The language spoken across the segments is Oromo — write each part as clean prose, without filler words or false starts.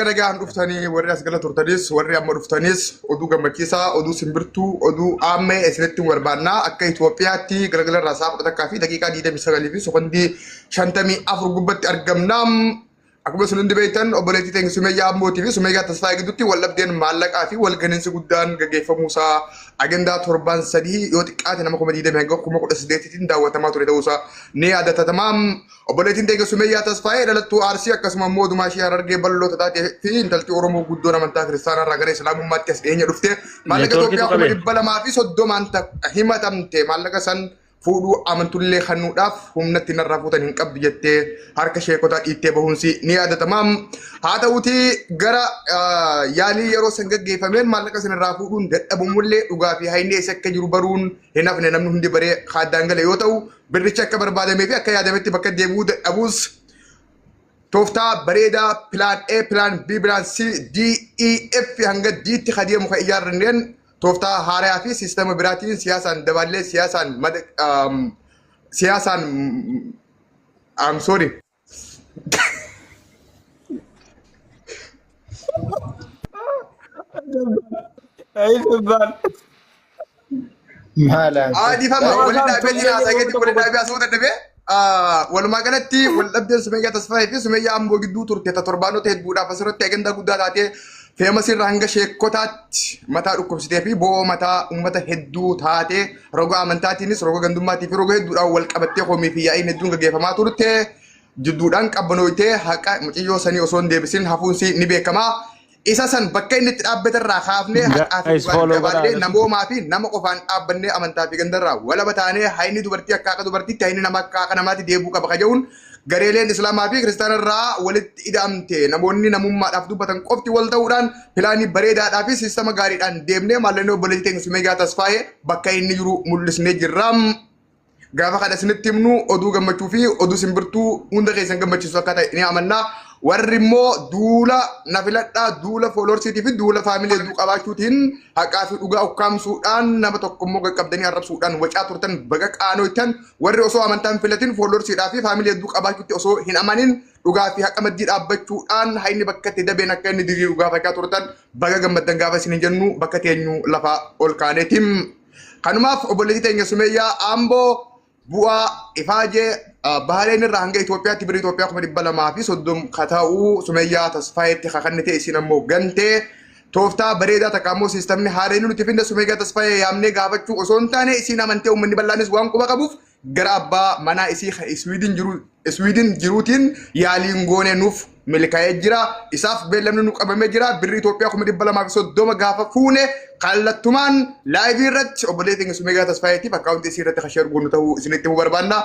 Nagaan dhuftanii warri as gala turtanis, warri amma dhuftanis, oduu gammachiisaa, oduu simbirtuu, oduu aammee isinitti barbaannaa. Akka Itoophiyaatti galgala irraa sa'a 11:29 fi sekondii 54 gubbatti argamna. Akkuma isin hundi beektan, obboleettii teenya Sumeeyyaa Ammootii fi Sumeeyyaa Tasfaayee gidduutti waldhabdeen maallaqaa fi walganiinsi guddaan gaggeeffamuusaa agendaa torbaan 3 yoo xiqqaate nama 20,000 hanga 18,000tiin daawwatamaa ture ta'uusaa ni yaadatama. Obboleettiin teenya Sumeeyyaa Tasfaayee dhalattuu Arsii, akkasuma immoo odumaa ishee Harargee bal'oo taatee fi intalti Oromoo guddoon amantaa kiristaanaa irraa gara Islaamummaatti as dhiyeenya dhufte maallaqa Neetwoorkiitu Itoophiyaa kuma qabee. 230n himatamte. Maallaqa san fuudhuu amantullee kennuudhaaf humnatti narraa fuutan hin qabdu jettee harka sheekotaa dhiittee bahuunsi ni yaadatama. Haa ta'uutii gara yaalii yeroo san gaggeeffameen maallaqa san irraa fuudhuun dadhabamullee, dhugaa fi hayni eessa akka jiru baruun hin hafne. Namni hundi baree kaaddaan gale yoo ta'u, birrichi akka barbaadamee fi akka yaadametti bakka deebi'uu dadhabuus, tooftaa bareedaa plan A, plan B, plan C, D, E, F hanga D tti adeemu kan ijaarranneen, tooftaa haaraa fi siistama biraatiin siyaasaan dabaallee siyaasaan siyaasaan, I'm sorry. Ay, Maalaan. Dhiifama, waliin Siyaasaan dhaabee tollee jira haasaa yeroo gadi tokko waliin dhaabee haasa'uu dadhabee. Walumaa galatti wal dhabdeen Sumeeyyaa Tasfaayee fi Sumeeyyaa Amboo gidduu turte ta torbaanota hedduudhaaf asirratti agendaa guddaa taatee famous irraa hanga sheekotaatti mataa dhukkubsitee fi bo'oo mataa uummata hedduu taatee, roga amantaatiinis, roga gandummaatii fi roga hedduudhaan wal qabattee komii fi yaa'iin hedduun gaggeeffamaa turte jidduudhaan qabbanooytee haqa mucayyoo sanii osoo hin deebisin hafuunsi ni beekama. Isa san bakka inni itti dhaabbate irraa kaafnee haqaa fi Guys, dhugaan follow dabaallee godhaa. namoomaa fi nama qofaan dhaabbannee amantaa fi gandarraa walaba taanee, hayni dubartii akka haqa dubartiitti, hayni nama akka haqa namaatti deebi'uu qaba kaje'uun, gareeleen islaamaa fi kiristaana irraa walitti ida'amte, namoonni namummaadhaaf dubbatan qofti wal ta'uudhaan pilaanii bareedaadhaa fi siistama gaariidhaan deemnee maallaqni obboleettii teenya Sumeegaa Tasfaayee bakka inni jiru mul'isnee jirra. Gaafa kana isinitti himnu oduu gammachuu fi oduu simbirtuu hunda keessan gammachiisu akka ta'e ni amanna. Warri immoo duula na filadhaa, duula followersiitii fi duula family hedduu qabaachuutiin haqaa fi dhugaa ukkaamsuudhaan nama tokko immoo qaqqabdanii arrabsuudhaan wacaa turtan baga qaanoytan. Warri osoo amantaan filatin followersiidhaa fi family hedduu qabaachuutti osoo hin amanin dhugaa fi haqa maddii dhaabbachuudhaan hayni bakka itti dabeen akka inni diriiru gaafachaa turtan baga gammaddan gaafa isin hin jennu bakka teenyu lafa ol kaaneetiin. Kanumaaf obboleettii teenya Sumeeyyaa Amboo bu'aa ifaajee Bahareen irraa hanga Itoophiyaatti birrii Itoophiyaa 230,000 ka ta'u Sumeeyyaa Tasfaayeetti kakanne ta'e, isin ammoo gantee tooftaa bareedaa takka ammoo siistamni haareen nuti finne Sumeeyyaa Tasfaayee yaamnee gaafachuu osoo hin taane, isiin amantee uummanni bal'aanis waan quba qabuuf gara abbaa manaa isii kan Iswiidin jiru Iswiidin jiruutiin yaaliin goonee nuuf milkaa'ee jira. Isaaf beellamni nu qabamee jira. Birrii Itoophiyaa 230,000 gaafa fuune kallattumaan live irratti obboleettii keenya Sumeegaa Tasfaayeetiif akkaawuntii isii irratti kan share goonu ta'uu isinitti himuu barbaanna.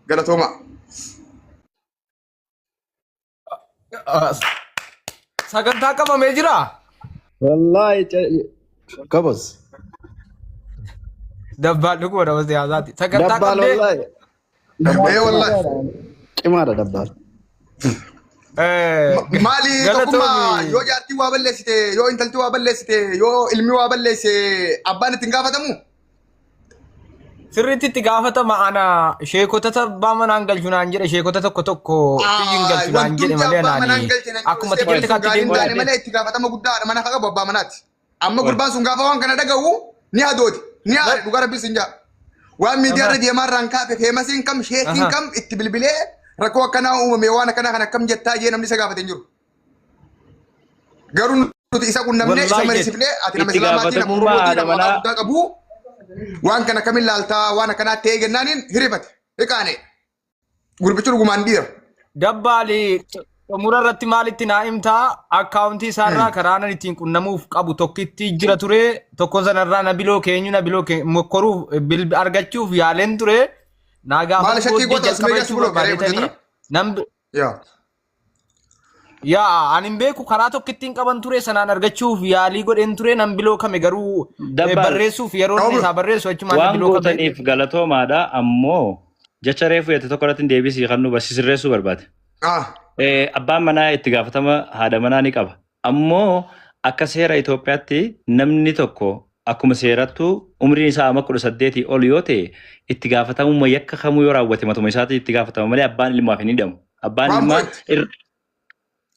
Galatooma. Sagantaa qabamee jira. Wallaahi gobos. Dabbaan dhuguma nama siyaasaati. Sagantaa Dabbaal qabdee. wallaahi. Ee wallaahi. Cimaadha dabbaal. Maali tokkummaa Galatoomi. yoo jaartii waa balleessite, yoo intalti waa balleessite, yoo ilmi waa balleesse, abbaan ittiin gaafatamu? Sirriitti itti gaafatama. Ana sheekota abbaa manaan galchu naan jedhe, sheekota tokko tokko biyyi hin galchu naan jedhe Wantumti malee abbaa manaan anaani galche nan akkuma jedhu tikeetti sun kaatti gaarii hin deemuu taane malee itti gaafatama guddaa haadha manaa qabu abbaa manaati. Amma gurbaan sun gaafa waan kana dhaga'u ni hadooti. Ni haadha, dhugaa rabbi sin jaa. Waan miidiyaa irra deemaa irraan kaafe famousiin kam, sheekiin kam itti bilbilee rakkoo akkanaa uumame, waan akkanaa kan akkam jettaa jee namni isa gaafate hin jiru. Garuu nuti isa qunnamnee isa Wallaahi mariisifnee, ati nama Itti Islaamaatii, nama gaafatamummaa Oromootii, haadha nama maqaa manaa guddaa qabu, waan kana akkamiin laaltaa, waan akkanaa ta'ee gennaaniin hirifate hiqaane gurbichi dhugumaan dhiira. Dabbaali, xumura irratti maalitti naa himtaa? Akkaawuntii isaarraa karaa nan ittiin qunnamuuf qabu tokkitti jira ture. Tokko sanarraa na biloo keenyu na biloo mokkoruuf argachuuf yaaleen ture. Naa Maal gaafatu shakkii booddee goota jalqaba Sumeeyyaa jechuu si biloo garee barbaadetanii hojjetara. nan Yaa. Yaa, ani hin beeku, karaa tokkittiin qaban ture sanaan argachuuf yaalii godheen ture, nan biloo kame garuu Dabbaal barreessuuf yeroo inni Qabu. isaa barreessu achumaan na waan biloo kame. gootaniif galatoomaadha, ammoo jecha reefu jette tokko irratti hin deebisii kan nu sirreessuu barbaade. Abbaan manaa itti gaafatama haadha manaa ni qaba. Ammoo akka seera Itoophiyaatti namni tokko akkuma seerattu umriin isaa amma 18 ol yoo ta'e itti gaafatamummaa yakka kamuu yoo raawwate matuma isaatiin itti gaafatama malee abbaan ilmaaf hin hidhamu. Abbaan One ilmaa point.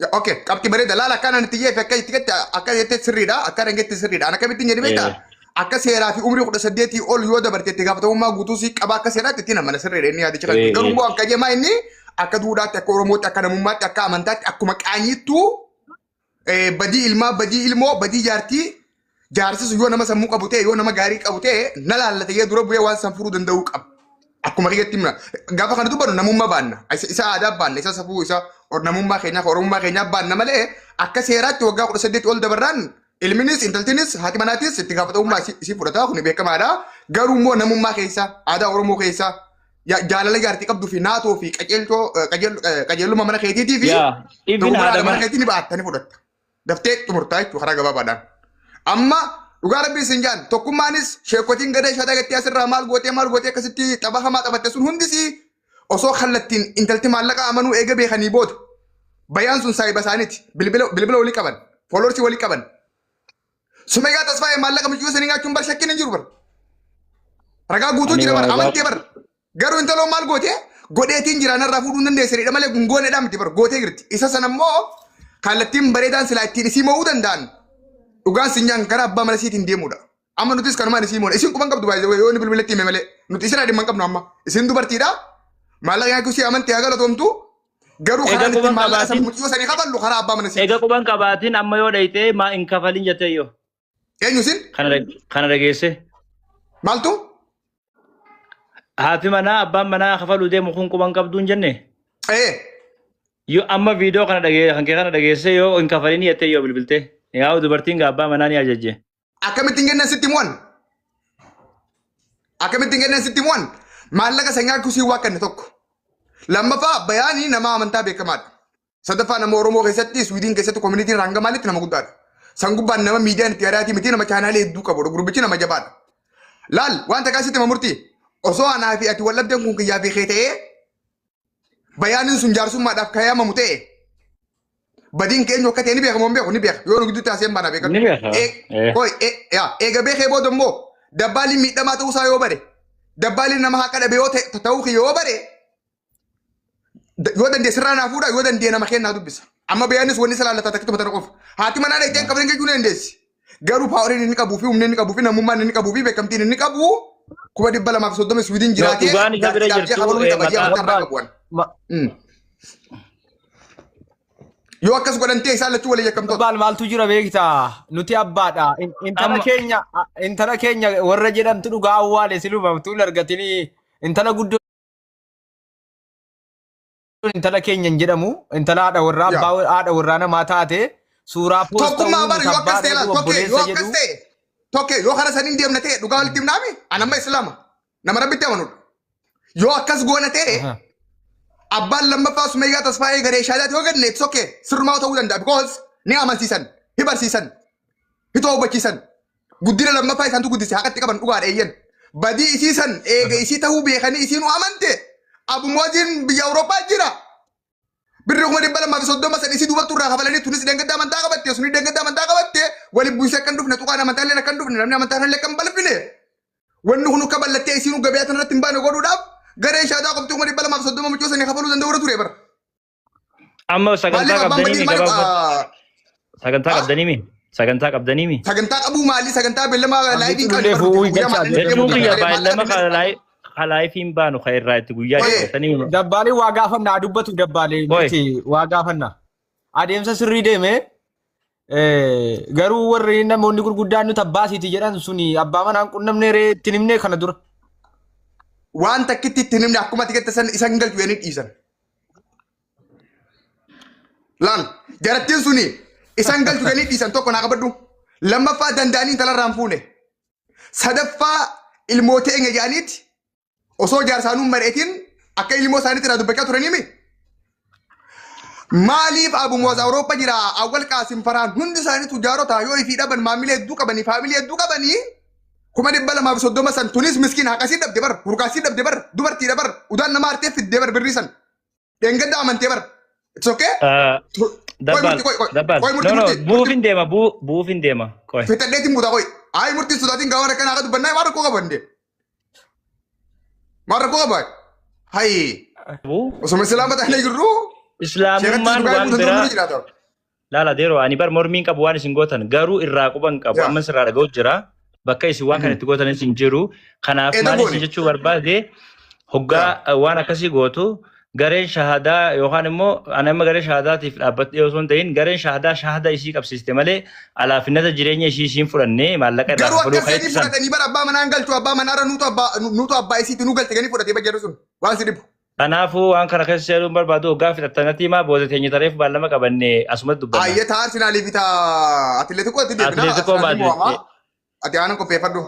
Okay, qabxii bareeda. Laala akkaan ani itti jeefe akka itti gette akka jettee sirriidha. Akka ani jette sirriidha. Ani akkamittiin jedhe beektaa? Akka seeraa fi umrii 18 ol yoo dabarte itti gaafatamummaa guutuu sii qaba akka seeraatti ittiin amana sirriidha inni yaadicha kan. Garuu immoo akka jemaa inni akka duudhaatti, akka Oromootti, akka namummaatti, akka amantaatti, akkuma qaanyiittuu badii ilmaa, badii ilmoo, badii jaartii jaarsi sun yoo nama sammuu qabu ta'e, yoo nama gaarii qabu ta'e na laallata jee dura bu'ee waan san furuu danda'uu qaba. Akkuma kiyyatti himna. Gaafa kana dubbannu namummaa baanna. Isa aadaa baanna, isa safuu, isa namummaa keenyaa, Oromummaa keenyaa baanna malee akka seeraatti waggaa 18 ol dabarraan ilminis, intaltinis, haati manaatis itti gaafatamummaa isii fudhata kun beekamaadha. Garuu immoo namummaa keessa, aadaa Oromoo keessa, jaalala jaartii qabduu fi naatoo fi qajeelchoo qajeelummaa mana keetiitii fi Yaa, even dogoggora haadha haadha mana mana keetii ni ba'atta ni fudhatta. Daftee xumurtaa jechuudha karaa gabaabaadhaan. Amma dhugaa rabbii isin jaan tokkummaanis sheekotiin gadee shataa gattee asirraa maal gootee maal gootee akkasitti tapha hamaa taphatte sun hundisi osoo kallattiin intalti maallaqa amanuu eega beekanii booda bayaan sun saayiba isaaniiti bilbila bilbila walii qaban fooloorsii walii qaban. Sumayyaa Tasfaayee maallaqa miccuu sanii nyaachuun bar shakkiin hin jiru bar. Ragaa guutuu Ani jira bar waa amantee bar. Garuu intaloo maal goote godheetiin jira narraa fuudhuu hin dandeessanidha malee kun gooneedhaa miti bar gootee jirti. Isa sana immoo kallattiin bareedaan silaa ittiin isii mo'uu danda'an dhugaan sinyaan gara abbaa mana isiitiin deemuudha. Amma nutis kanumaan isii moona. Isin quban qabdu baay'ee yoo inni bilbilatti hime malee nuti isin dhimma hin qabnu amma. Isin dubartiidha. Maallaqa nyaachuu si amantee haa galatoomtu. Garuu Egaa karaan ittiin quban maallaqa san qabaatiin mucayyoo sanii kafallu karaa abbaa mana isiiti. Egaa quban qabaatiin amma yoo dhayxee maa hin kafalin jettee yoo. Eenyu isin? Kana dhageesse. Maaltu? Haati manaa abbaan manaa kafaluu deemu kun quban qabduu hin jenne. Ee. Yoo amma viidiyoo kana dhagee kan kee kana dhageesse yoo hin kafalin jettee yoo bilbiltee. Yaa'u dubartiin gaa abbaa manaa ni ajajje. Akkamittiin kennan sitti himuwan? Akkamittiin kennan sitti himuwan? Maallaqa sanyaa kusii waa kenne tokko. Lammaffaa bayaanii nama amantaa beekamaadha. Sadaffaa nama Oromoo keessatti Swiidin keessatti koominitiin hanga maalitti nama guddaadha. San gubbaan nama miidiyaan itti yaadaatii miti nama chaanaalee hedduu qabudha. Gurbichi nama jabaadha. Laal waan takkaa sitti hima murtii. Osoo anaa fi ati wal dhabdeen kun kiyyaa fi kee ta'ee bayaaniin sun jaarsummaadhaaf kan yaamamu ta'e badiin keenya akka ta'e ni beeka moo hin beeku ni beeka. Yoo nu gidduutti haaseen baana beekadhu. Ni beeka. Koi eega beekee booda immoo dabbaaliin miidhamaa ta'uusaa yoo bare dabbaaliin nama haqa dhabe yoo ta'e ta'uu kiyya yoo bare yoo dandee sirraa naa fuudha yoo dandee nama kennaa dubbisa. Amma bayaanis wanni isa laallataa takkitu tana qofa. Haati manaa dheettee hin qabne jechuu ni dandeessi. Garuu paawariin inni qabuu fi humni inni qabuu fi namummaan inni qabuu fi beekamtiin inni qabu 230,000 Swiidin No, jiraatee dhugaan isa bira jaartiidhaaf ji'a jirtu kabaluu ni qaba ji'a maqaa amantaa irraa qabu waan. Yoo akkas godhan ta'e isaan lachuu walii yakkamtoota. Abbaan maaltu jira beektaa? Nuti abbaadha. Intala Amma keenya intala keenya warra jedhamtu dhugaa awwaale siluma utuu hin argatinii intala guddoo intala keenya hin jedhamu intala haadha warraa Yaa. abbaa haadha warraa namaa taate suuraa post Tokkummaa ta'uu bara nuti yoo akkas abbaa ta'e laal jedhu tokkee yoo obboleessa akkas jedhu ta'e tokkee yoo karaa saniin deemna ta'e dhugaa walitti himnaami an amma islaama nama rabbitti amanudha. Yoo akkas goona ta'e abbaan lammaffaa Sumayyaa Tasfaayee garee shaadaati yoo ganne it's okay sirrumaa ta'uu danda'a because ni amansiisan ni barsiisan ni toobachiisan guddina lammaffaa isaantu guddise haqatti qaban dhugaadha eeyyan badii isii san eega isii ta'uu beekanii isii nu amante abumojiin biyya Awurooppaa jira birri 230,000 san isii dubattu irraa kafalanii tunis deengadda amantaa qabatte sunis deengadda amantaa qabatte wali buusee akka hin dhufne tuqaan amantaa illee akka hin dhufne namni amantaa illee akka hin balfine wanni kun akka ballattee isiin gabayaa tanarratti hin baane godhuudhaaf gareen shaadaa qofti 230,000 mucoo sanii kafaluu danda'u irra ture bara. Amma sagantaa Maaliif abbaan qabdanii badii mi maaliif gabaabumatti? Sagantaa qabdanii mi? Sagantaa qabdanii mi? Sagantaa qabuu maali sagantaa beellamaa laayiviin Abdiitu qabne illee bara nuti fu'uu guyyaa galchaa maallaqni jedhamu Jechuun deemuu kiyya malee maallaqa baay'ilama beellama. kalaayifiin baanu kan irraa itti guyyaa Oye. qabatanii Dabbaalee waa gaafannaa dubbatu dabbaalee Oye. miti waa gaafannaa. Adeemsa sirrii deeme garuu warri namoonni gurguddaan nuti abbaa isiiti jedhan suni abbaa manaan qunnamnee ree ittiin himnee kana dura. Waan takkitti ittiin himne akkuma ati jette san isan galchu jedhanii dhiisan. Laal jarattiin suni isan galchu jedhanii dhiisan tokko naa qabadhu. Lammaffaa danda'anii intala irraa hin fuune. Sadaffaa ilmoota eenye jedhaniiti osoo jaarsaanuu mari'atiin akka ilmoo isaaniitti irraa dubbachaa turaniimi. Maaliif Abu Muaz Awurooppaa jira Awwal Qaasim Farhaan hundi isaanii tujaarota yoo ifii dhaban maamila hedduu qabanii faamilii hedduu qabanii 230,000 san tunis miskiin haqasii dhabde bar hurkaasii dhabde bar dubartiidha bar udaan nama hartee fidde bar birrii san dheengadda amantee bar it's okay. Qoy Dabbaal murtii qoy qoy dabbaal qoy murtii no no murtii buuf murtii hin deema buuf hin deema qoy. Fixadheetiin buuta qoy ayi murtiin sodaatiin gaawwan akkana akka dubbannaa maal rakkoo qaban dee maal rakkoo qaba hayi Buu osuma islaama taanee jirru. Sheekatti Islaamummaan dhugaa waan guutuu biraa dura jiraata. Laala deeroo ani bar mormiin qabu waan isin gootan garuu irraa quban qabu Yaa. amma sirraa dhaga'u jira bakka isin waan kana itti gootanis hin jiru kanaaf Eeda maal isin goone. jechuu barbaade hoggaa waan akkasii gootu gareen shahadaa yookaan immoo ani amma garee shahadaatiif dhaabbadhee osoo hin ta'in gareen shahadaa shahada isii qabsiiste malee alaafinnata jireenya ishii isiin fudhannee maallaqa irraa Garuu kafaluu akka kan seenii ittisan. fudhatanii bara abbaa manaan galchu abbaa manaarra nuutu abbaa nuutu abbaa isiitti nu galte ganii fudhatee bajjadu sun waan si dhibu. Kanaafuu waan kana keessa seenuun barbaadu hoggaa fixattanatti himaa booda teenya tareef baallama qabanne asumatti dubbanna. Ayyee taa Arsenaalii fi taa Atileetikoo ati deebina Atileetikoo Arsenaalii Maadrid. mo'amaa. Ati aanan qopheeffadhu.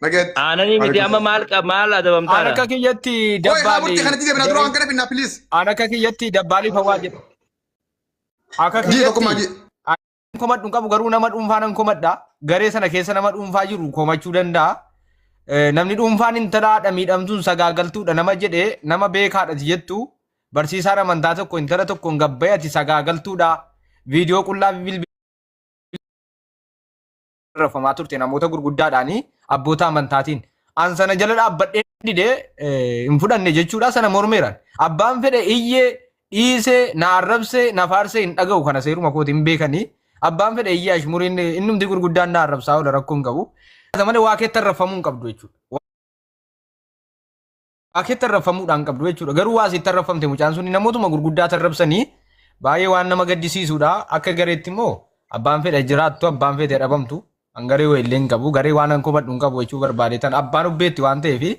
Nageet. Aananii miti amma maal maal Aan akka adabamtaadha? kiyyatti Oi haa murtii dabbaalii kanatti deebina dura waan kana finnaa please. aan akka kiyyatti dabbaalii fawwaa jedha. Akka Jii tokkummaa kiyyatti jii. komadhu hin qabu garuu nama dhuunfaa nan komadha. Garee sana keessa nama dhuunfaa jiru komachuu danda'a. Namni dhuunfaan intalaadha miidhamtuun sagaagaltuudha nama jedhe nama beekaadha jettu barsiisaan amantaa tokko intala tokkoon gabbayee ati sagaagaltuudha. Viidiyoo qullaa bilbilaa rafamaa turte namoota gurguddaadhaanii abboota amantaatiin. An sana jala dhaabbadhee didee hin fudhanne jechuudha sana mormeeran. Abbaan fedhe iyyee dhiisee na arrabsee na faarsee hin dhaga'u kana seeruma kooti hin beekanii. Abbaan fedhe iyyee ashmuriin innumti gurbaan na arrabsaa oola rakkoo hin qabu. Malee waa keetti arrabfamuu hin qabdu jechuudha. Waa keetti arrabfamuudhaan qabdu jechuudha. Garuu waa sitti arrabfamte mucaan suni namootuma gurguddaa arrabsanii baay'ee waan nama gaddisiisudha. Akka gareetti immoo abbaan fedhe jiraattu abbaan fedhe dhabamtu. An garee wayillee hin qabu. Garee waan an komadhu hin qabu jechuu barbaadetan. Abbaan ubbeetti waan ta'eef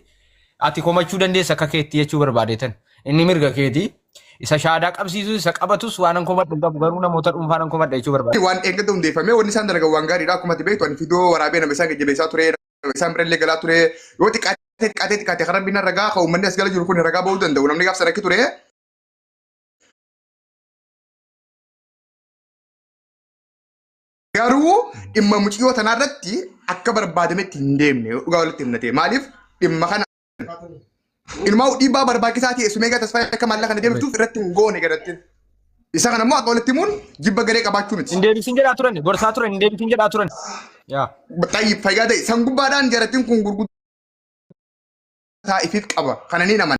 ati komachuu dandeessa akka keetti jechuu barbaadetan. Inni mirga keeti. Isa shaadaa qabsiisu isa qabatus waan an komadhu hin qabu. Garuu namoota dhuunfaan an komadha jechuu barbaade. Waan eeggatu hundeeffamee wanni isaan dalagan waan gaariidha. Akkuma ati beektu ani fidoo waraabee nama isaan jajjabeessaa ture nama isaan birallee galaa ture yoo xiqqaatee xiqqaatee xiqqaatee karaa rabbiin ragaa kan uummanni as gala jiru kun ragaa ba'uu danda'u namni gaaf sana ture. Garuu dhimma mucayyoo tanarratti akka barbaadametti hin deemne dhugaa walitti himnate maaliif dhimma kana ilmaa dhiibbaa barbaachisaa ta'e sumee tasfaayee akka maallaqa kana deemtuuf irratti hin goone gadatti. Isa kana immoo akka walitti himuun jibba garee qabaachuu miti. Hin deebisin jedhaa turan. Gorsaa turan. Hin deebisin jedhaa turan. Yaa. Xayyib fayyaa ta'e san gubbaadhaan jarattiin kun gurguddaa ifiif qaba kana ni amana.